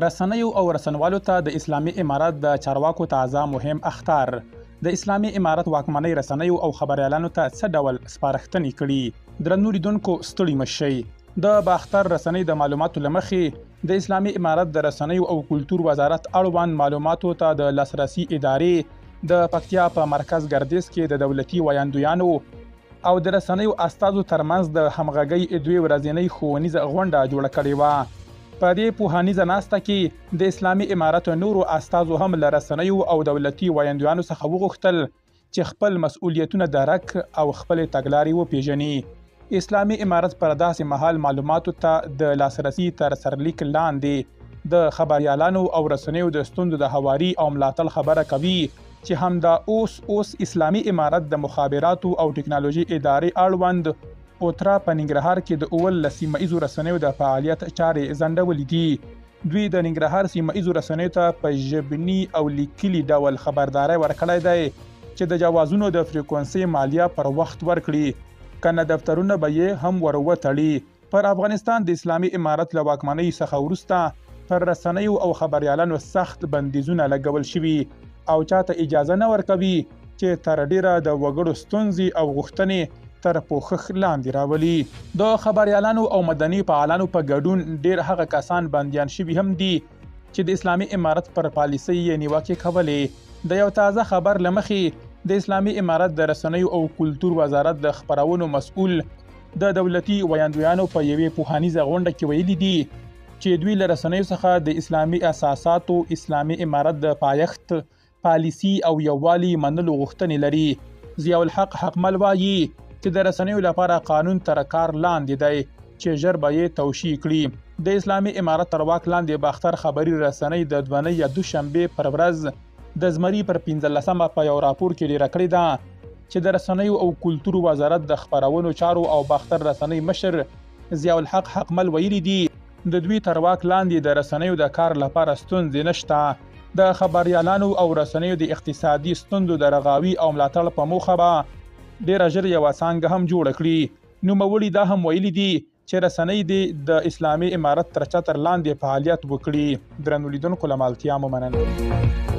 رسنیو او رسنوالو ته د اسلامي امارت د چارواکو تازه مهم اخطار. د اسلامي امارت واکمنۍ رسنیو او خبریالانو ته څه ډول سپارښتنې کړي؟ درنو لیدونکو ستړي مه شئ. د باختر رسنۍ د معلوماتو له مخې د اسلامي امارت د رسنیو او کلتور وزارت اړوند معلوماتو ته د لاسرسي ادارې د پکتیا په مرکز ګردیز کې د دولتي ویاندویانو او د رسنیو استازو ترمنځ د همغږۍ دوې ورځینۍ ښوونیزه غونډه جوړه کړې وه. په دې پوهنیزه ناسته کې د اسلامي امارت نورو استازو هم له رسنیو او دولتي ویندویانو څخه وغوښتل چې خپل مسؤلیتونه درک او خپلې تګلارې وپیژني. اسلامي امارت پر داسې مهال معلوماتو ته د لاسرسي تر سرلیک لاندې د خبریالانو او رسنیو د ستونزو د هواري او ملاتړ خبره کوي چې همدا اوس اوس اسلامي امارت د مخابراتو او ټکنالوژي ادارې اړوند اوترا په ننګرهار کې د 17 سیمه ایزو رسنیو د فعالیت چارې ځنډولې دي. دوی د ننګرهار سیمه ایزو رسنیو ته په ژبني او لیکلي ډول خبرداری ورکړی دی چې د جوازونو د فریکونسۍ مالیه پر وخت ورکړي، که نه دفترونه به یې هم ور وتړي. پر افغانستان د اسلامي امارت له واکمنۍ څخه وروسته پر رسنیو او خبریالانو سخت بندیزونه لګول شوي او چاته اجازه نه ورکوي چې تر ډیره د وګړو ستونزې او غوښتنې تر پوښښ لاندې راولي. د خبریالانو او مدني فعالانو په ګډون ډیر هغه کسان بندیان شوي هم دي چې د اسلامي امارت پر پالیسۍ یې نیوکې کولې. د یو تازه خبر له مخې د اسلامي امارت د رسنیو او کلتور وزارت د خپرونو مسؤل د دولتي ویاندویانو په یوې پوهنیزه غونډه کې ویلي دي چې دوی له رسنیو څخه د اسلامي اساساتو، اسلامي امارت د پایښت، پالیسي او یووالي منلو غوښتنې لري. ضیاءالحق حقمل وايي چې د رسنیو لپاره قانون تر کار لاندې دی چې ژر به یې توشیح کړي. د اسلامي امارت تر واک لاندې باختر خبري رسنۍ د دونۍ یا دوشنبې پر ورځ د زمري پر 15مه په یو راپور کې ډیره کړې ده چې د رسنیو او کلتور وزارت د خپرونو چارو او باختر رسنۍ مشر ضیاءالحق حقمل ویلي دي، د دوی تر واک لاندې د رسنیو د کار لپاره ستونزې نشته. د خبریالانو او رسنیو د اقتصادي ستونزو د رغاوي او ملاتړ په موخه به ډیره ژر یوه څانګه هم جوړه کړي. نوموړي دا هم ویلي دي چې رسنۍ دې د اسلامي امارت تر چتر لاندې فعالیت وکړي. درنو لیدونکو له مالتیا مو مننه.